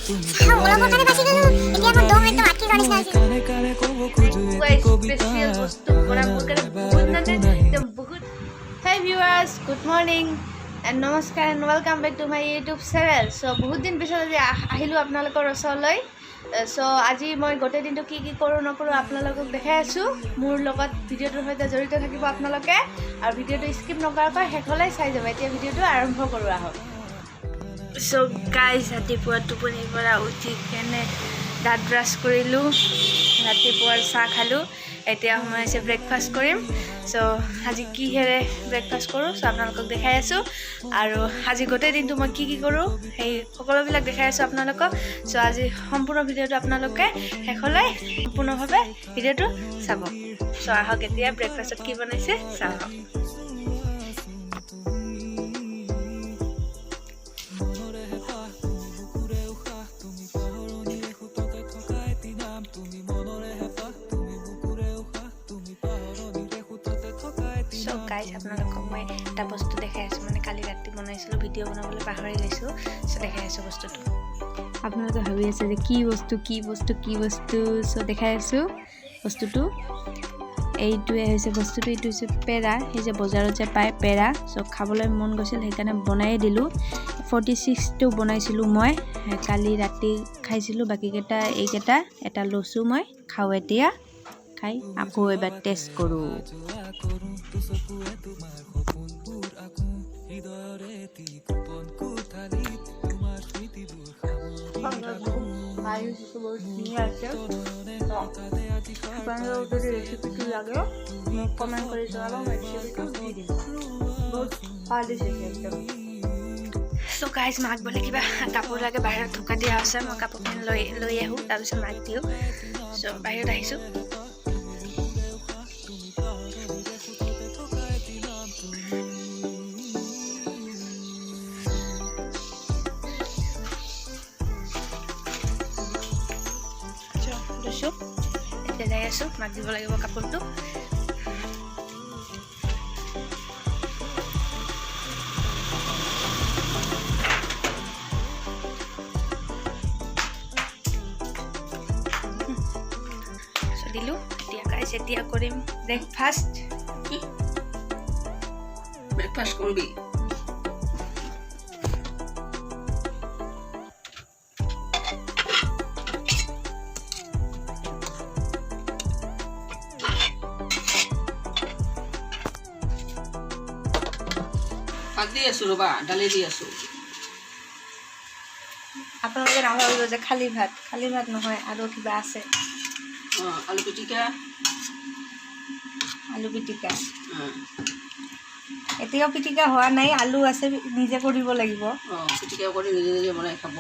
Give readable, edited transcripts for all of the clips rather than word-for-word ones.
ওলাবৰ কাৰণে বাচি গ'লো। এতিয়া মোৰ দম একদম আটকি যোৱা নিচিনা হৈছে। স্পেচিয়েল বস্তু বনাম মোৰ কাৰণে বহুত, মানে একদম বহুত। Hi viewers, good morning and নমস্কাৰ and welcome back to my YouTube channel. So বহুত দিন পিছত আজি আহিলোঁ আপোনালোকৰ ওচৰলৈ। চ' আজি মই গোটেই দিনটো কি কি কৰোঁ নকৰোঁ আপোনালোকক দেখাই আছোঁ। মোৰ লগত ভিডিঅ'টোৰ সৈতে জড়িত থাকিব আপোনালোকে আৰু ভিডিঅ'টো স্কিপ নকৰাকৈ শেষলৈ চাই যাব। এতিয়া ভিডিঅ'টো আৰম্ভ কৰোঁ আহক। চ' গাইজ, ৰাতিপুৱা টোপনিৰ পৰা উঠি কেনে দাঁত ব্ৰাছ কৰিলোঁ, ৰাতিপুৱাৰ চাহ খালোঁ। এতিয়া সময় হৈছে ব্ৰেকফাষ্ট কৰিম। চ' আজি কিহেৰে ব্ৰেকফাষ্ট কৰোঁ, চ' আপোনালোকক দেখাই আছোঁ আৰু আজি গোটেই দিনটো মই কি কি কৰোঁ, সেই সকলোবিলাক দেখাই আছোঁ আপোনালোকক। চ' আজি সম্পূৰ্ণ ভিডিঅ'টো আপোনালোকে শেষলৈ সম্পূৰ্ণভাৱে ভিডিঅ'টো চাব। চ' আহক, এতিয়া ব্ৰেকফাষ্টত কি বনাইছে চাওঁ আহক। চ' গাইজ, আপোনালোকক মই এটা বস্তু দেখাই আছোঁ। মানে কালি ৰাতি বনাইছিলোঁ, ভিডিঅ' বনাবলৈ পাহৰি গৈছোঁ। চ' দেখাই আছোঁ বস্তুটো। আপোনালোকে ভাবি আছে যে কি বস্তু, কি বস্তু, কি বস্তু? চ' দেখাই আছোঁ বস্তুটো। এইটোৱে হৈছে বস্তুটো। এইটো হৈছে পেৰা, সেই যে বজাৰত যে পায় পেৰা। চ' খাবলৈ মন গৈছিল, সেইকাৰণে বনায়ে দিলোঁ। 46টো বনাইছিলোঁ মই, কালি ৰাতি খাইছিলোঁ। বাকীকেইটা এইকেইটা, এটা লৈছোঁ মই, খাওঁ এতিয়া। খাই আকৌ এবাৰ টেষ্ট কৰোঁ। বহুত ধুনীয়া আছে। আপোনালোকক যদি ৰেচিপিটো লাগে, মোক কমেণ্ট কৰি জনাব, মই ৰেচিপিটো দি দিম। বহুত সোৱাদিষ্ট হৈছে একদম। চ' গাইজ, মাক বোলে কিবা কাপোৰ লাগে, বাহিৰত ঢোকা দিয়া আছে। মই কাপোৰখিনি লৈ লৈ আহোঁ, তাৰপিছত মাক দিওঁ। চ' বাহিৰত আহিছোঁ। চ' লৈছোঁ, এতিয়া যাই আছোঁ, মাক দিব লাগিব কাপোৰটো। চ' দিলোঁ এতিয়া। গাইজ, এতিয়া কৰিম ব্ৰেকফাষ্ট। ব্ৰেকফাষ্ট কৰিবি? ভাত দি আছোঁ ৰ'বা, দালি দি আছোঁ। আপোনালোকে নাভাবিব যে খালী ভাত। খালী ভাত নহয়, আৰু কিবা আছে। অঁ, আলু পিটিকা। আলু পিটিকা। অঁ। এতিয়াও পিটিকা হোৱা নাই, আলু আছে, নিজে কৰিব লাগিব। অঁ, পিটিকা কৰি নিজে নিজে বনাই খাব।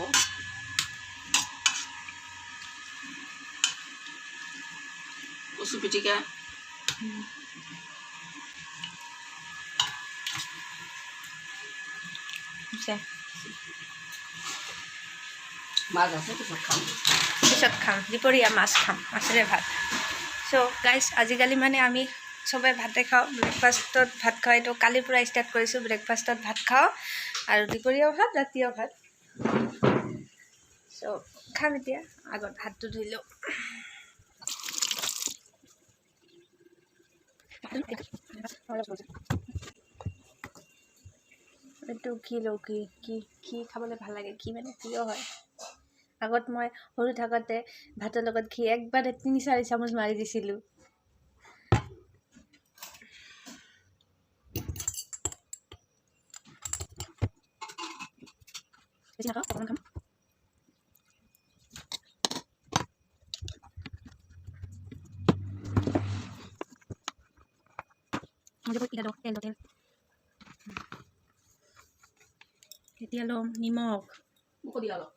কচু পিটিকা। হৈছে। মাছ আছে, পিছত খাম। পিছত খাম, দুপৰীয়া মাছ খাম, মাছেৰে ভাত। চ' গাইজ, আজিকালি মানে আমি চবে ভাতে খাওঁ, ব্ৰেকফাষ্টত ভাত খাওঁ। এইটো কালিৰ পৰা ষ্টাৰ্ট কৰিছোঁ, ব্ৰেকফাষ্টত ভাত খাওঁ আৰু দুপৰীয়াও ভাত, ৰাতিও ভাত। চ' খাম এতিয়া, আগত হাতটো ধুই লওঁ। এইটো ঘি লওঁ, ঘি ঘি ঘি খাবলৈ ভাল লাগে। ঘি মানে প্ৰিয় হয়। আগত মই সৰু থাকোঁতে ভাতৰ লগত ঘি একবাৰে 3-4 চামুচ মাৰি দিছিলোঁ। বেছি নাখাওঁ, অকণমান খাম। এতিয়া লওঁ তেল, তেল। এতিয়া ল'ম নিমখ। মোকো দিয়া অলপ।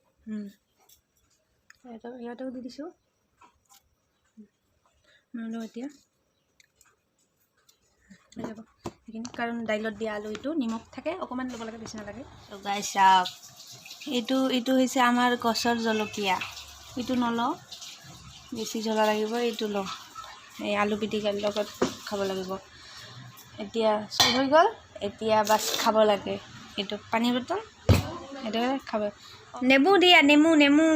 ইয়াতেও দি দিছোঁ। মই লওঁ এতিয়া, হৈ যাব সেইখিনি, কাৰণ দাইলত দিয়া আলু এইটো নিমখ থাকে, অকণমান ল'ব লাগে, বেছি নালাগে। গাইজ চাওক, এইটো এইটো হৈছে আমাৰ গছৰ জলকীয়া। এইটো নলওঁ, বেছি জ্বলা লাগিব। এইটো লওঁ, এই আলু পিটিকাৰ লগত খাব লাগিব। এতিয়া চব হৈ গ'ল, এতিয়া বাছ খাব লাগে। এইটো পানী বটল, এইটো খাব। নেমু দিয়া, নেমু নেমু।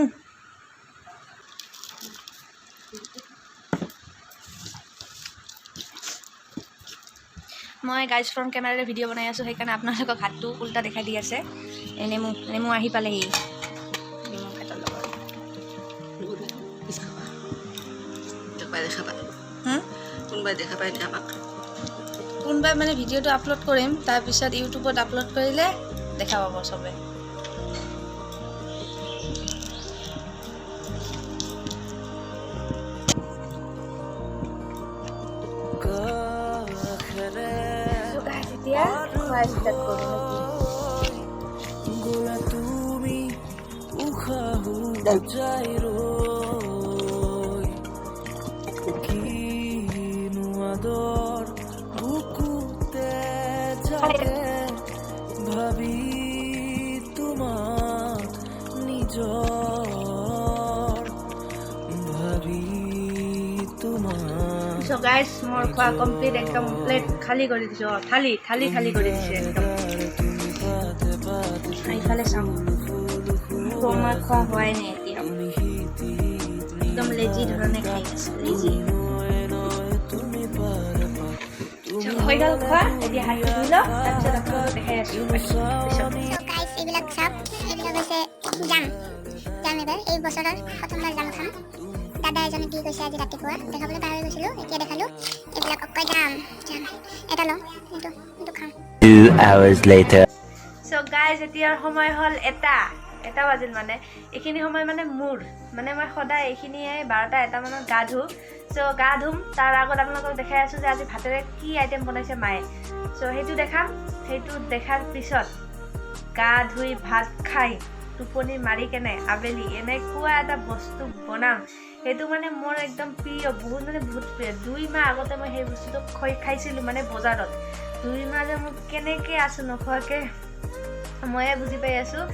মই গাইজ ফ্ৰণ্ট কেমেৰাৰে ভিডিঅ' বনাই আছোঁ, সেইকাৰণে আপোনালোকক হাতটো উল্টা দেখাই দি আছে। এই নেমু নেমু আহি পালেহি, নেমু ভাতৰ লগত। কোনোবাই দেখা পায়? কোনোবাই দেখা পায় নে আমাক? কোনোবাই মানে ভিডিঅ'টো আপলোড কৰিম, তাৰপিছত ইউটিউবত আপলোড কৰিলে দেখা পাব চবে। So guys, এতিয়া খোৱা ষ্টাৰ্ট কৰোঁ নেকি? গোলা তুমি উশাহো যাই ৰৈ, কিনো আদৰ বুকুতে জাগে, ভাবি তোমাক নিজৰ, ভাবি তোমাক। চ' গাইজ, মোৰ খোৱা কমপ্লিট, একদম প্লেট খালী কৰি দিছোঁ। অঁ, থালি থালি খালী কৰি দিছে একদম। তুমি পাতে পাতে এইফালে চাওঁ, আমাৰ খোৱা হোৱাই নাই এতিয়া। একদম লেজি ধৰণে খাই আছে, লেজি। হৈ গ'ল খোৱা, এতিয়া হাত ধুই লওঁ, তাৰপিছত আপোনালোকক দেখাই আছোঁ পিছত। চ' গাইজ, এইবিলাক চাওক, এইবিলাক হৈছে জাম। জাম এইবাৰ এই বছৰৰ প্ৰথমবাৰ জাম খাম। দাদা এজনে দি গৈছে আজি ৰাতিপুৱা, দেখাবলৈ পাহৰি গৈছিলোঁ, এতিয়া দেখালোঁ। এইবিলাক অকল জাম। জাম এটা লওঁ, এইটো খাম। 2 hours later. চ' গাইজ, এতিয়াৰ সময় হ'ল 1 বাজিল। মানে এইখিনি সময় মানে মোৰ মানে মই সদায় এইখিনিয়ে 12টা 1 মানত গা ধুওঁ। চ' গা ধুম, তাৰ আগত আপোনালোকক দেখাই আছোঁ যে আজি ভাতেৰে কি আইটেম বনাইছে মায়ে। চ' সেইটো দেখাম। সেইটো দেখাৰ পিছত গা ধুই ভাত খাই টোপনি মাৰি কেনে আবেলি এনেকুৱা এটা বস্তু বনাম, সেইটো মানে মোৰ একদম প্ৰিয়, বহুত মানে বহুত প্ৰিয়। 2 মাহ আগতে মই সেই বস্তুটো খাইছিলোঁ মানে বজাৰত। 2 মাহ যে মোক কেনেকৈ আছোঁ নোখোৱাকৈ, ময়ে বুজি পাই আছোঁ।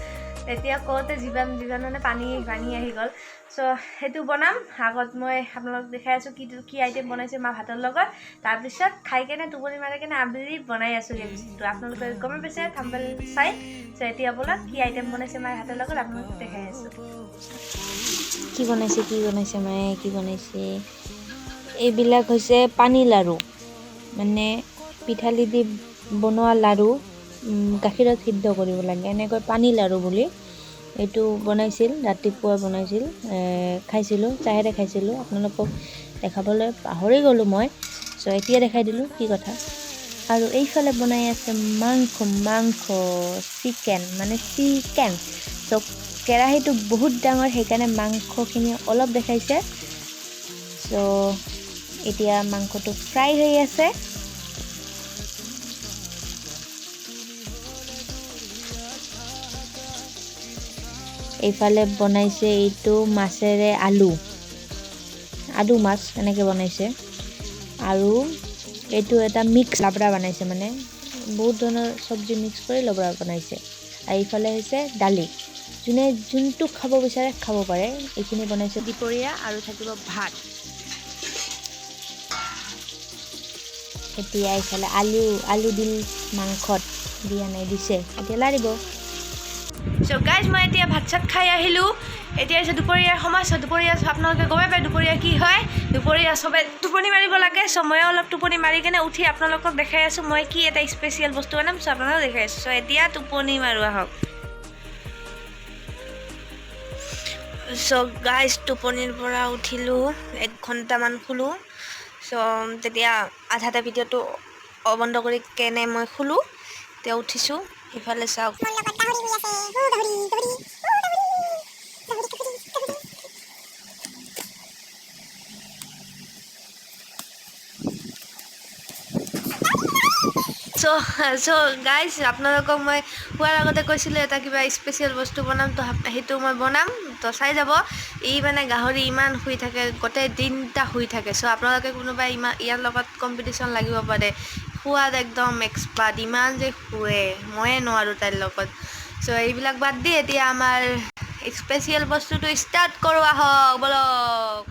এতিয়া কওঁতে জিভান জিভান মানে পানী পানী আহি গ'ল। চ' সেইটো বনাম। আগত মই আপোনালোকক দেখাই আছোঁ কি কি আইটেম বনাইছে মা ভাতৰ লগত। তাৰপিছত খাই কেনে টোপনি মাৰি কেনে আবেলি বনাই আছোঁ সেই বস্তুটো। আপোনালোকে গমেই পাইছে থাম্বনেইল চাই। চ' এতিয়া ব'লক, কি আইটেম বনাইছে মায়ে ভাতৰ লগত আপোনালোকক দেখাই আছোঁ। কি বনাইছে, কি বনাইছে মায়ে, কি বনাইছে? এইবিলাক হৈছে পানী লাড়ু, মানে পিঠালি দি বনোৱা লাড়ু। গাখীৰত সিদ্ধ কৰিব লাগে, এনেকৈ পানী লাড়ু বুলি। এইটো বনাইছিল, ৰাতিপুৱা বনাইছিল। খাইছিলোঁ, চাহেৰে খাইছিলোঁ। আপোনালোকক দেখাবলৈ পাহৰি গ'লোঁ মই। চ' এতিয়া দেখাই দিলোঁ, কি কথা। আৰু এইফালে বনাই আছে মাংস, মাংস চিকেন, মানে চিকেন। চ' কেৰাহীটো বহুত ডাঙৰ, সেইকাৰণে মাংসখিনি অলপ দেখাইছে। চ' এতিয়া মাংসটো ফ্ৰাই হৈ আছে। এইফালে বনাইছে এইটো মাছেৰে আলু, আলু মাছ এনেকৈ বনাইছে। আৰু এইটো এটা মিক্স লাবৰা বনাইছে, মানে বহুত ধৰণৰ চব্জি মিক্স কৰি লাবৰা বনাইছে। আৰু এইফালে হৈছে দালি। যোনে যোনটো খাব বিচাৰে খাব পাৰে। এইখিনি বনাইছে দুপৰীয়া আৰু থাকিব ভাত। এতিয়া এইফালে আলু, আলু দিল মাংসত, দিয়া নাই, দিছে, এতিয়া লাৰিব। চ' গাইজ, মই এতিয়া ভাত চাত খাই আহিলোঁ। এতিয়া হৈছে দুপৰীয়াৰ সময়। চ' দুপৰীয়া আপোনালোকে গমেই পায় দুপৰীয়া কি হয়। দুপৰীয়া চবে টোপনি মাৰিব লাগে। চ' ময়ো অলপ টোপনি মাৰি কেনে উঠি আপোনালোকক দেখাই আছোঁ মই কি এটা স্পেচিয়েল বস্তু বনাম। চ' আপোনালোকক দেখাই আছোঁ। চ' এতিয়া টোপনি মাৰোঁ আহক। চ' গাইজ, টোপনিৰ পৰা উঠিলোঁ, 1 ঘণ্টামান শুলোঁ। চ' তেতিয়া আধাতে ভিডিঅ'টো বন্ধ কৰি কেনে মই শুলোঁ। এতিয়া উঠিছোঁ, সিফালে চাওক। মোৰ লগত গাহৰি শুই আছে। ও গাহৰি, গাহৰি, ও গাহৰি, গাহৰি, গাহৰি, গাহৰি। চ' গাইজ, আপোনালোকক মই শোৱাৰ আগতে কৈছিলোঁ এটা কিবা স্পেচিয়েল বস্তু বনাম। তো সেইটো মই বনাম, তো চাই যাব। ই মানে গাহৰি ইমান শুই থাকে, গোটেই দিনটা শুই থাকে। চ' আপোনালোকে কোনোবাই ইমান ইয়াৰ লগত কম্পিটিশ্যন লাগিব পাৰে। শোৱাত একদম এক্সপাৰ্ট, ইমান যে শুৱে, ময়ে নোৱাৰোঁ তাইৰ লগত। চ' এইবিলাক বাদ দি এতিয়া আমাৰ স্পেচিয়েল বস্তুটো ষ্টাৰ্ট কৰোঁ আহক, ব'লক।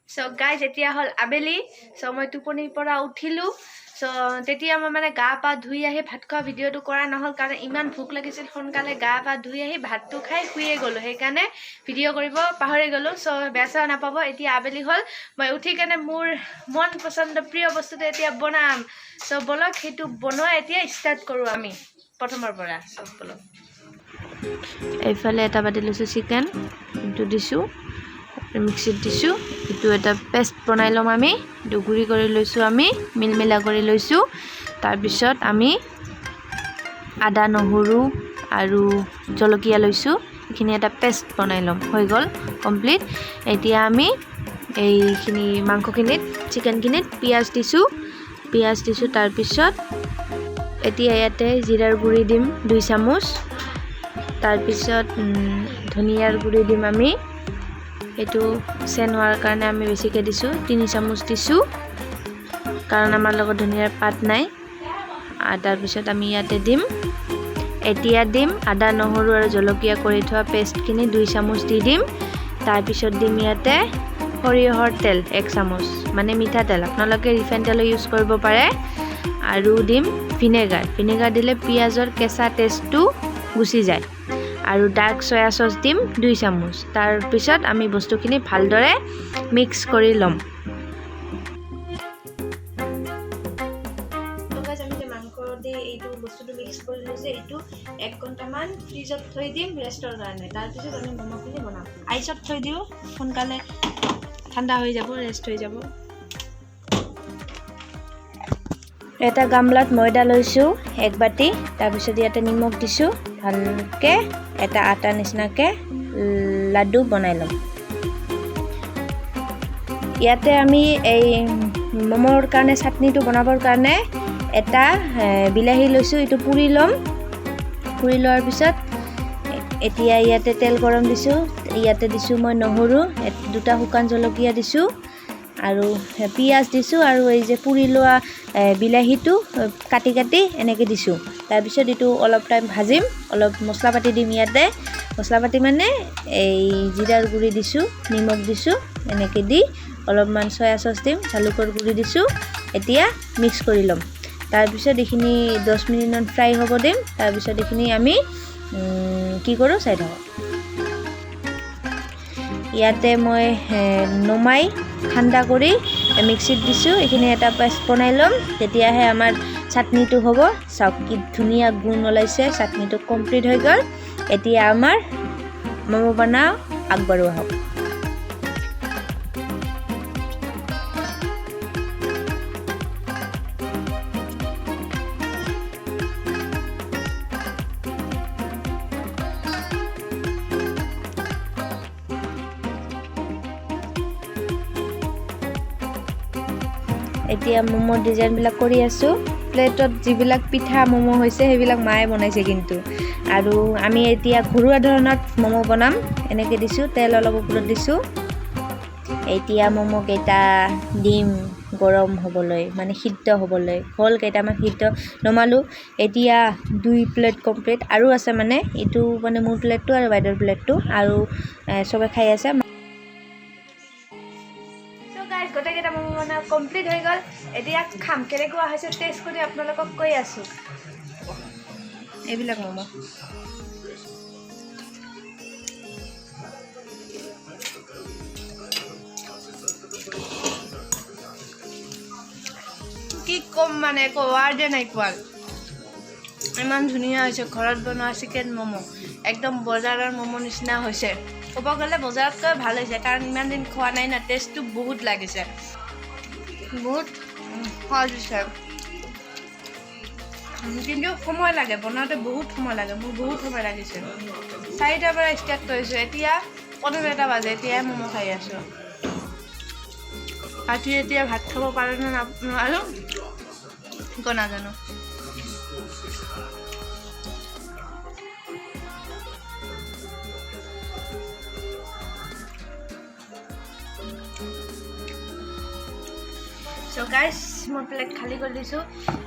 চ' গাইজ, এতিয়া হ'ল আবেলি। চ' মই টোপনিৰ পৰা উঠিলোঁ। চ' তেতিয়া মই মানে গা পা ধুই আহি ভাত খোৱা ভিডিঅ'টো কৰা নহ'ল, কাৰণ ইমান ভোক লাগিছিল। সোনকালে গা পা ধুই আহি ভাতটো খাই শুয়ে গ'লোঁ, সেইকাৰণে ভিডিঅ' কৰিব পাহৰি গ'লোঁ। চ' বেয়া চেয়া নাপাব। এতিয়া আবেলি হ'ল, মই উঠি কেনে মোৰ মন পচন্দ প্ৰিয় বস্তুটো এতিয়া বনাম। চ' ব'লক, সেইটো বনোৱা এতিয়া ষ্টাৰ্ট কৰোঁ আমি প্ৰথমৰ পৰা। চ' ব'লক। এইফালে এটা বাতি লৈছোঁ চিকেন, এইটো দিছোঁ, মিক্সিত দিছোঁ। এইটো এটা পেষ্ট বনাই ল'ম আমি। এইটো গুড়ি কৰি লৈছোঁ আমি, মিলমিলা কৰি লৈছোঁ। তাৰপিছত আমি আদা, নহৰু আৰু জলকীয়া লৈছোঁ, এইখিনি এটা পেষ্ট বনাই ল'ম। হৈ গ'ল কমপ্লিট। এতিয়া আমি এইখিনি মাংসখিনিত, চিকেনখিনিত পিঁয়াজ দিছোঁ, পিঁয়াজ দিছোঁ। তাৰপিছত এতিয়া ইয়াতে জিৰাৰ গুড়ি দিম 2 চামুচ। তাৰপিছত ধনিয়াৰ গুড়ি দিম আমি, সেইটো চেন হোৱাৰ কাৰণে আমি বেছিকৈ দিছোঁ, 3 চামুচ দিছোঁ, কাৰণ আমাৰ লগত ধনিয়াৰ পাত নাই। তাৰপিছত আমি ইয়াতে দিম, এতিয়া দিম আদা, নহৰু আৰু জলকীয়া কৰি থোৱা পেষ্টখিনি 2 চামুচ দি দিম। তাৰপিছত দিম ইয়াতে সৰিয়হৰ তেল 1 চামুচ, মানে মিঠাতেল, আপোনালোকে ৰিফাইন তেলো ইউজ কৰিব পাৰে। আৰু দিম ভিনেগাৰ, ভিনেগাৰ দিলে পিঁয়াজৰ কেঁচা টেষ্টটো গুচি যায়। আৰু ডাৰ্ক চয়া চচ দিম 2 চামুচ। তাৰপিছত আমি বস্তুখিনি ভালদৰে মিক্স কৰি ল'ম। আমি যে মাংস দি এইটো বস্তুটো মিক্স কৰি লৈছোঁ, এইটো 1 ঘণ্টামান ফ্ৰিজত থৈ দিম ৰেষ্টৰ কাৰণে। তাৰপিছত আমি ম'ম'খিনি বনাম। আইচত থৈ দিওঁ, সোনকালে ঠাণ্ডা হৈ যাব, ৰেষ্ট হৈ যাব। এটা গামলাত ময়দা লৈছোঁ 1 বাতি, তাৰপিছত ইয়াতে নিমখ দিছোঁ, ভালকৈ এটা আটা নিচিনাকৈ লাডু বনাই ল'ম। ইয়াতে আমি এই ম'মৰ কাৰণে চাটনিটো বনাবৰ কাৰণে এটা বিলাহী লৈছোঁ, এইটো পুৰি ল'ম। পুৰি লোৱাৰ পিছত এতিয়া ইয়াতে তেল গৰম দিছোঁ, ইয়াতে দিছোঁ মই নহৰু, 2টা শুকান জলকীয়া দিছোঁ আৰু পিঁয়াজ দিছোঁ, আৰু এই যে পুৰি লোৱা বিলাহীটো কাটি কাটি এনেকৈ দিছোঁ। তাৰপিছত এইটো অলপ টাইম ভাজিম, অলপ মছলা পাতি দিম ইয়াতে। মছলা পাতি মানে এই জিৰাৰ গুড়ি দিছোঁ, নিমখ দিছোঁ, এনেকৈ দি অলপমান চয়া চচ দিম, জালুকৰ গুড়ি দিছোঁ। এতিয়া মিক্স কৰি ল'ম। তাৰপিছত এইখিনি 10 মিনিটমান ফ্ৰাই হ'ব দিম। তাৰপিছত এইখিনি আমি কি কৰোঁ চাই থাকক। ইয়াতে মই নমাই ঠাণ্ডা কৰি মিক্সিত দিছোঁ, এইখিনি এটা পেষ্ট বনাই ল'ম, তেতিয়াহে আমাৰ চাটনিটো হ'ব। চাওক কি ধুনীয়া গুণ ওলাইছে, চাটনিটো কমপ্লিট হৈ গ'ল। এতিয়া আমাৰ ম'ম' বনাওঁ আগবাঢ়ো আহক। এতিয়া ম'মৰ ডিজাইনবিলাক কৰি আছোঁ। প্লেটত যিবিলাক পিঠা ম'ম' হৈছে সেইবিলাক মায়ে বনাইছে কিন্তু। আৰু আমি এতিয়া ঘৰুৱা ধৰণত ম'ম' বনাম। এনেকৈ দিছোঁ, তেল অলপ ওপৰত দিছোঁ। এতিয়া ম'ম' কেইটা দিম গৰম হ'বলৈ, মানে সিদ্ধ হ'বলৈ। হ'ল কেইটামান সিদ্ধ নমালোঁ। এতিয়া 2 প্লেট কমপ্লিট আৰু আছে, মানে এইটো মানে মোৰ প্লেটটো আৰু বাইদেউৰ প্লেটটো, আৰু চবে খাই আছে। গোটেইকেইটা ম'ম' বনোৱা কমপ্লিট হৈ গ'ল। এতিয়া খাম, কেনেকুৱা হৈছে টেষ্ট কৰি আপোনালোকক কৈ আছোঁ। এইবিলাক ম'ম' কি ক'ম, মানে একো ৱাৰ্ডে নাই পোৱা। ইমান ধুনীয়া হৈছে ঘৰত বনোৱা চিকেন ম'ম', একদম বজাৰৰ ম'ম' নিচিনা হৈছে। ক'ব গ'লে বজাৰতকৈ ভাল হৈছে, কাৰণ ইমান দিন খোৱা নাই না, টেষ্টটো বহুত লাগিছে, বহুত সোৱাদ হৈছে। কিন্তু সময় লাগে বনাওঁতে, বহুত সময় লাগে, মোৰ বহুত সময় লাগিছে। 4টাৰ পৰা ষ্টাৰ্ট কৰিছোঁ, এতিয়া 12:45 বাজে, এতিয়াই ম'ম' খাই আছোঁ। ৰাতি এতিয়া ভাত খাব পাৰোঁ নে নোৱাৰোঁ একো নাজানো। চ' গাইজ, মই প্লেট খালী কৰি দিছোঁ।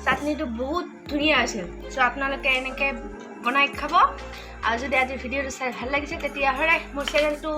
চাটনিটো বহুত ধুনীয়া আছিল। চ' আপোনালোকে এনেকৈ বনাই খাব। আৰু যদি আজি ভিডিঅ'টো চাই ভাল লাগিছে তেতিয়াহ'লে মোৰ চেনেলটো